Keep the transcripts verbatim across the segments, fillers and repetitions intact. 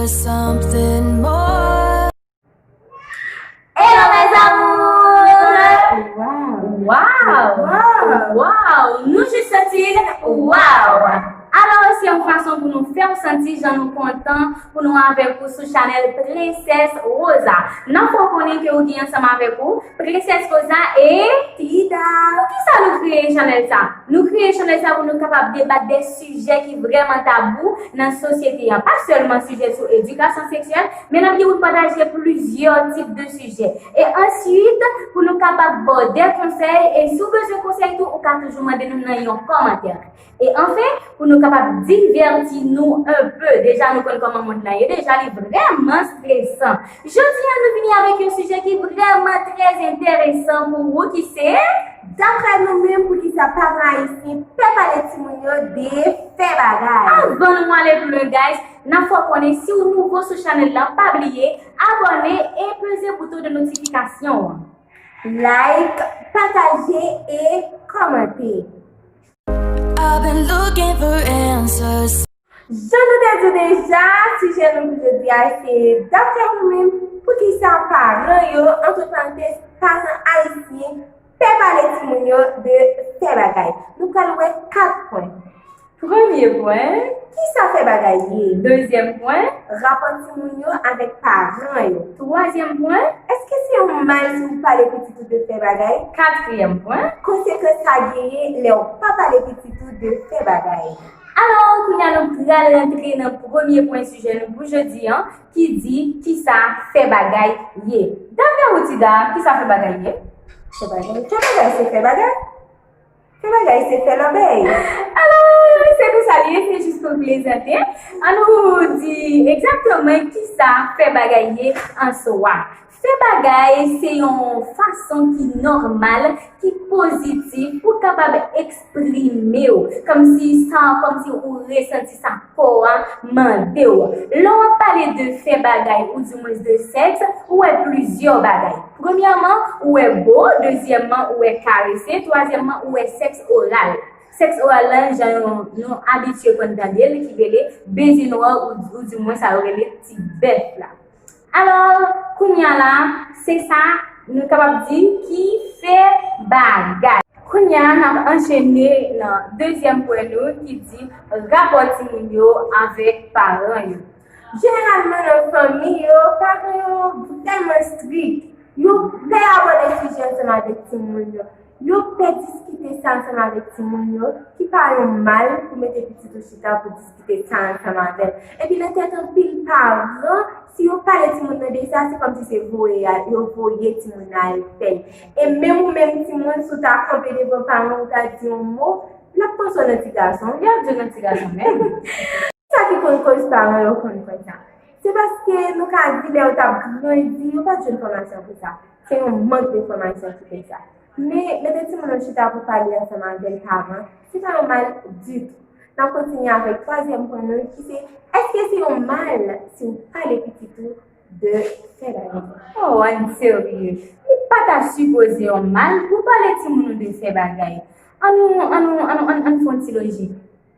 Something more. Hello mes amours! Wow! Wow! Wow! Nou jis santi l wow! Alò, se yon fason pou nou fè w santi jan nou kontan pou nou avèk ou sou chanèl Princess Rosa. Nan fè w konnen ke ou gen ansanm avèk ou Princess Rosa e Tida. Poukisa nou kreye chanèl sa? Nou kreye chanèl sa pou nou kapab debat de sijè ki vrèman tabou nan sosyete an. Pa sèlman sijè sou edikasyon seksyèl, men n ap gen pou n pataje plizyè tip de sijè. E answit, pou nou kapab ba w de konsèy, e si w bezwen konsèy tou, ou ka toujou mande nou nan yon kòmantè. E anfen, pou nou kapab divèti nou un peu. Deja, nou konn kòman mond lan ye. Deja, li vrèman stresan. Jodi a, nou vini avèk yon sijè ki vrèman trè enteresan pou ou, ki se, daprè nou menm, poukisa paran ayisyen pè pale timoun yo de fè bagay. Avan nou ale pi lwen, guys, n ap fè w konnen, si w nouvo sou chanèl lan, pa bliye abòne e peze bouton de notifikasyon an. Like, pataje e kòmante. I've been looking for answers. Jan nou te di w deja, sijè nou pou jodi a se, daprè nou menm, poukisa paran yo, antre parantèz, paran ayisyen, pè pale timoun yo de fè bagay? Nou pral wè kat pwen. Premye pwen, kisa fè bagay ye? Dezyèm pwen, rapò timoun yo avèk paran yo. Twazyèm pwen, èske se yon mal si w pale pitit ou de fè bagay? Katriyèm pwen, konsekans sa genyen lè w pa pale pitit ou de fè bagay. Alò, kounye a nou pral rantre nan premye pwen sijè nou pou jodi an, ki di kisa fè bagay ye. Daprè ou, Tida, kisa fè bagay ye? Fè bagay, fè bagay se fè bagay. Fè bagay se fè lòbèy. Alò, se konsa li ye, se jis pou plezante. An nou di egzakteman kisa fè bagay ye an swa. Fè bagay se yon fason ki nòmal, ki pozitif pou w kapab eksprime w. Kòmsi sa, kòmsi ou resanti sa kò a mande w. Lè w ap pale de fè bagay oudimwens de sèks, ou wè plizyè bagay. Premyèman, ou wè bo, dezyèmman, ou wè karese, twazyèmman, ou wè sèks oral. Sèks oral la, jan nou, nou abitye konn tande l, ki rele beze nwa, ou, oudimwens sa yo rele ti bèf la. Alò, kounye a la, se sa nou kapab di ki fè bagay. Kounye a, n ap anchene nan dezyèm pwen nou ki di rapò timoun yo avèk paran yo. Jeneralman, nan fanmi yo, paran yo vrèman strik. Yo pè abòde sijè ansanm avèk timoun yo. Yo pè diskite sa ansanm avèk timoun yo, ki pa yon mal pou mete pitit ou chita pou diskite sa ansanm avè l. Epi nan tèt anpil paran, si yo pale timoun nan de sa, se kòmsi se voye a, yo voye timoun nan al fè l. E menm ou menm timoun, si w ta kanpe devan paran w, ou ta di yon mo, l ap panse w nan ti gason. L ap di w nan ti gason menm. Sa ki konn koz paran yo konn fè sa? Se paske nou ka di lè yo t ap grandi, yo pa t jwenn fòmasyon pou sa. Se yon mank de fòmasyon ki fè sa. Men, mete timoun nan chita pou pale ansanm avè l paran, se pa yon mal ditou. N ap kontinye avèk twazyèm pwen nou, ki se, èske se yon mal si w pale pitit ou de fè bagay? Oh, Ann serye. Li pa ta sipoze yon mal pou pale timoun ou de fè bagay. An nou, an nou, an nou, an, an fè yon ti lojik.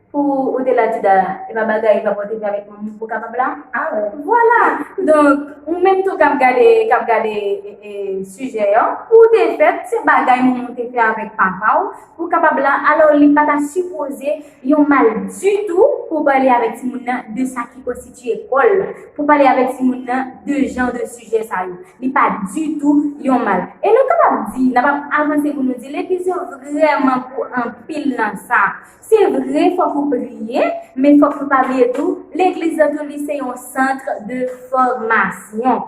Pou ou te la, Tida, e pa bagay rapò te fè avèk manman pou kapab la? Ah ouais. Vwala. Donk, ou menm tou k ap gade, k ap gade e, e, sijè an, pou ou te fèt, se bagay manman te fè avèk papa w, pou kapab la, alò li pa ta sipoze yon mal ditou pou pale avèk timoun nan de sa ki konstitye kò l, pou pale avèk timoun nan de jan de sijè sa yo. Li pa ditou yon mal. E nou kapab di, n ap avanse pou nou di, legliz yo vrèman pou anpil nan sa. Se vre, fòk ou priye, men fòk nou pa bliye tou, legliz la tou li se yon sant de fòmasyon.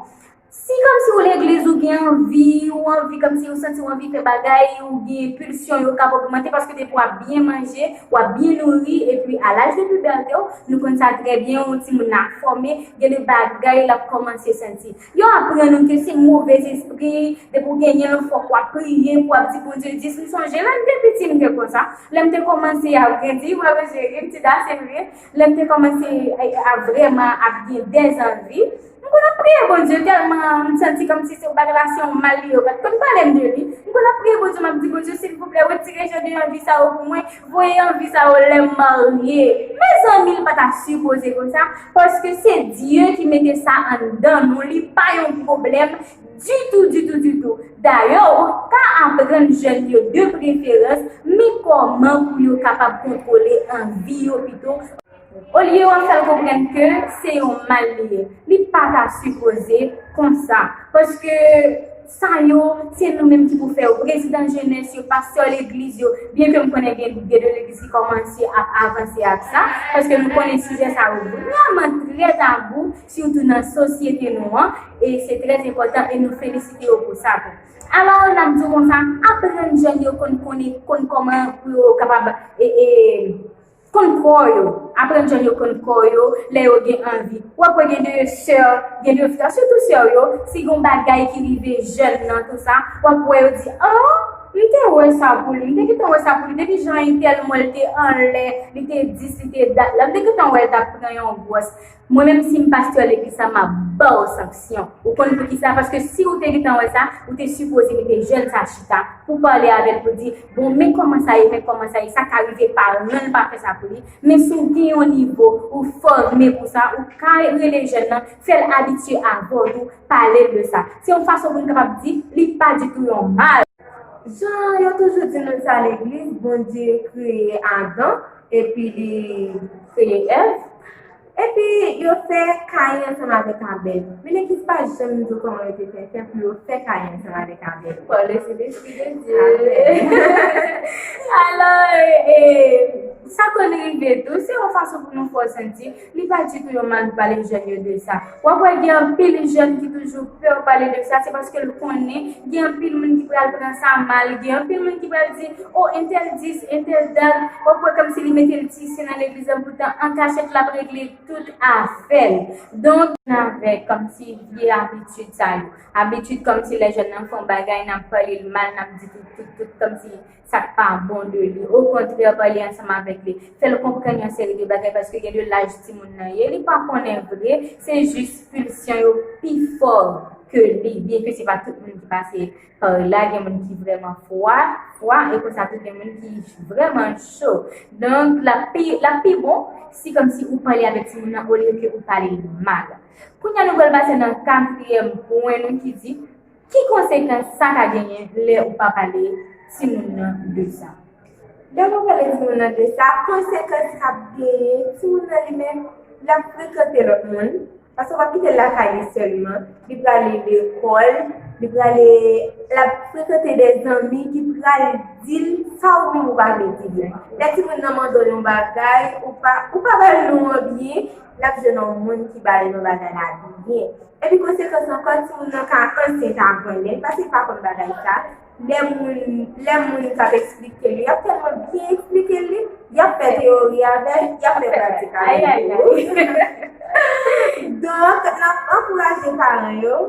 Si kòmsi ou legliz ou gen anvi, ou anvi kòmsi ou santi ou anvi fè bagay, ou gen enpilsyon yo k ap ogmante, paske depi w ap byen manje, w ap byen nouri, epi a laj de pibète w, nou konn sa trè byen, yon timoun ap fòme, gen de bagay l ap kòmanse santi. Yo aprann ou ke se movèzespri, depi w genyen l, fòk w ap priye, pou w ap di Bondye dis. M sonje lè m te piti, m te konsa. Lè m te kòmanse ap grandi, w ap jere m ti da, se vre. Lè m te kòmanse a, a vrèman ap gen dèzanvi, m M konn ap priye Bondye tèlman m santi kòmsi se yon bagay la se yon mal li ye, yo pa t konn pale m de li. M konn ap priye Bondye, m ap di, Bondye, silvouplè, retire jan de anvi sa yo pou mwen, voye anvi sa yo lè m marye. Mezanmi, li pa ta sipoze konsa, paske se Dye ki mete sa anndan nou, li pa yon pwoblèm ditou, ditou, ditou. Dayè, ou ka aprann jèn yo de preferans, men kòman pou yo kapab kontwole anvi yo pito. Olye w ap fè l konprann ke se yon mal li ye, li pa ta sipoze konsa. Paske sa yo, se nou menm ki pou fè yo. Prezidan jenès yo, pastè legliz yo, byenke m konnen gen, gen de legliz ki kòmanse ap avanse ak sa, paske nou konnen sijè sa yo vrèman trè tabou, sitou nan sosyete nou an, e se trè enpòtan, e nou felisite yo pou sa tou. Alò, n ap di w konsa, aprann jèn yo konn konnen, konn kòman pou yo kapab, e, e, konn kò yo, aprann jèn yo konn kò yo lè yo gen anvi. W ap wè gen de sè, gen de frè, sitou sè yo, si gen yon bagay ki rive jèn nan, tou sa, w ap wè yo di, oh, m te wè sa pou li, m te gentan wè sa pou li, depi jan entèl mwen li te anlè, li te dis, li te dat la, m te gentan wè l t ap pran yon gwòs. Mwen menm si m pastè legliz sa, m ap ba w sanksyon. Ou konn poukisa? Paske si ou te gentan wè sa, ou te sipoze mete jèn sa chita pou pale avè l, pou di, bon, men kòman sa ye, men kòman sa ye, sa ka rive paran l pa fè sa pou li. Men si w gen yon nivo, ou fòme pou sa, ou ka rele jèn nan, fè l abitye avè w tou, pale l de sa. Se yon fason pou n kapab di, li pa ditou yon mal. Jan yo toujou di nou sa legliz, Bondye kreye Adan, epi li kreye Èv. Epi yo fè Kayen ansanm avèk Abèl. Men legliz pa janm di w kòman yo te fè fè pou yo fè Kayen ansanm avèk Abèl. Pale sou lespri de Dye. Amèn. Alò, e, sa konn rive tou, se yon fason pou nou fè w santi, li pa ditou yon mal pou pale jèn yo de sa. W ap wè gen anpil jèn ki toujou pè pale de sa, se paske l konnen gen anpil moun ki pral pran sa mal, gen anpil moun ki pral di, o, entèl dis, entèl dat, w ap wè kòmsi li mete l ti sen nan legliz la, poutan an kachèt l ap regle tout afè l. Donk, n avèk kòmsi vye abitid sa yo. Abitid kòmsi lè jèn nan fè yon bagay, n ap pale l mal, n ap di tout, tout, tout, kòmsi sa k pa bon de li. Okontrè, pale ansanm avèk li. Fè l konprann yon seri de bagay, paske gen de laj timoun nan ye, li pa konnen vre, se jis pilsyon yo pi fò ke li. Byenke se pa tout moun ki pase pa la, gen moun ki vrèman fwa, fwa, e konsa tou gen moun ki vrèman cho. Donk, l ap pi, l ap pi bon si kòmsi ou pale avèk timoun nan olye ke ou pale l mal. Kounye a, nou pral pase nan katriyèm pwen nou ki di, ki konsekans sa ka genyen lè ou pa pale timoun nan de sa? Lè ou pa pale timoun nan de sa, konsekans k ap genyen, timoun nan li menm, l ap frekante lòt moun. Paske w ap kite l lakay li sèlman, li prale lekòl, li prale, l ap frekante de zanmi ki pral di l sa ou menm ou pa vle di li. Lè timoun nan mande w yon bagay, ou pa, ou pa ba l non an byen, l ap jwenn yon moun ki ba l non bagay la byen. Epi konsekans ankò, timoun nan ka ansent avan lè l, paske l pa konn bagay sa. Lè moun, lè moun k ap eksplike li, y ap tèlman byen eksplike li, y ap fè teyori avè l, y ap fè pratik avè l tou. Donk, n ap ankouraje paran yo.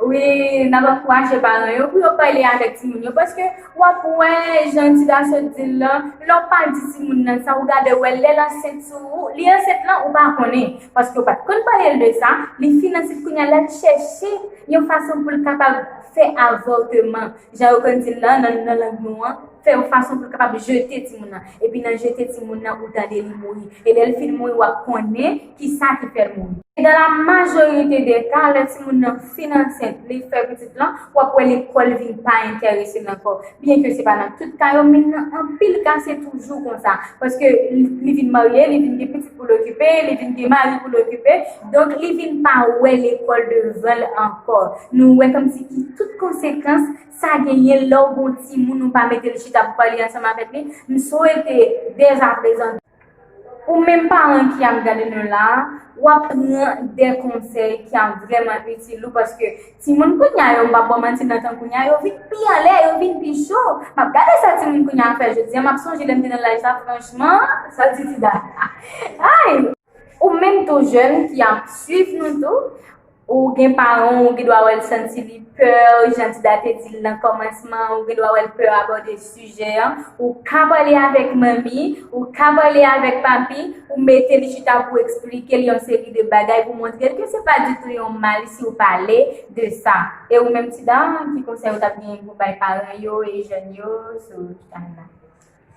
Wi, n ap ankouraje paran yo pou yo pale avèk timoun yo, paske w ap wè jan Tida sot di l lan, lè w pa di timoun nan sa, ou gade wè lè l ansent sou ou, li ansent lan ou pa konnen, paske w pa t konn pale l de sa, li fin ansent kounye a l al chèche yon fason pou l kapab fè avòtman. Jan yo konn di l lan nan, nan lang nou an, fè yon fason pou l kapab jete timoun nan. Epi nan jete timoun nan, ou tande li mouri. E lè l fin mouri, w ap konnen kisa ki fè l mouri. E dans la majorité des cas, lè timoun nan fin ansent, li fè pitit lan, w ap wè lekòl vin pa enterese l ankò. Byenke se pa nan tout ka yo, men nan anpil ka, se toujou konsa. Paske li, li vin marye, li vin gen pitit pou l okipe, li vin gen mari pou l okipe. Donk, li vin pa wè lekòl devan l ankò. Nou wè kòmsi ki tout konsekans sa genyen lè w gon timoun ou pa mete l chita pou pale ansanm avèk li. M swete dèzaprezan, ou menm paran ki ap gade nou la, w ap pran de konsèy ki ap vrèman itil ou, paske timoun kounye a yo, m p ap ba w manti, nan tan kounye a, yo vin pi anlè, yo vin pi cho. M ap gade sa timoun kounye a ap fè jodi a, m ap sonje lè m te nan laj sa, franchman, sa Titida. Ay! Ou menm tou jèn ki ap swiv nou tou, Ou gen paran w, ou gen dwa wè l santi li pè, jan Dida te di l nan kòmansman, ou gen dwa wè l pè abòde sijè an. Ou ka pale avèk manmi, ou ka pale avèk papi, ou mete li chita pou eksplike l yon seri de bagay, pou montre l ke se pa ditou yon mal si w pale de sa. E ou menm, Dida, ki konsèy ou t ap gen pou bay paran yo e jèn yo sou tèm nan?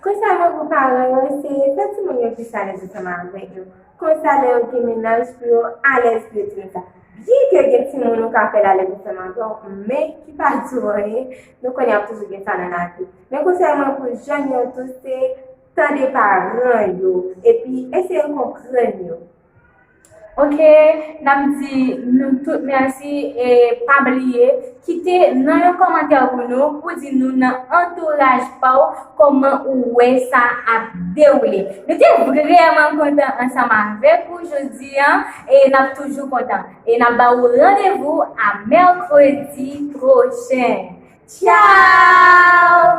Konsèy mwen pou paran yo, se fè timoun yo plis alèz ansanm avèk yo. Konsa, lè yo gen mennaj pou yo alèz pou yo di yo sa. Byen ke gen timoun ou ka fè l alèz ansanm avè w, men ki pa di w anyen, nou konnen ap toujou gen sa nan lavi. Men konsèy mwen pou jèn yo tou, se tande paran yo, epi eseye konprann yo. Ok, n ap di nou tout mèsi e pa bliye kite nan yon kòmantè pou nou pou di nou nan antouraj pa w kòman ou wè sa ap dewoule. Nou te vrèman kontan ansanm avèk ou jodi a e n ap toujou kontan. E n ap ba ou randevou a mèkredi pwochen. Tchao!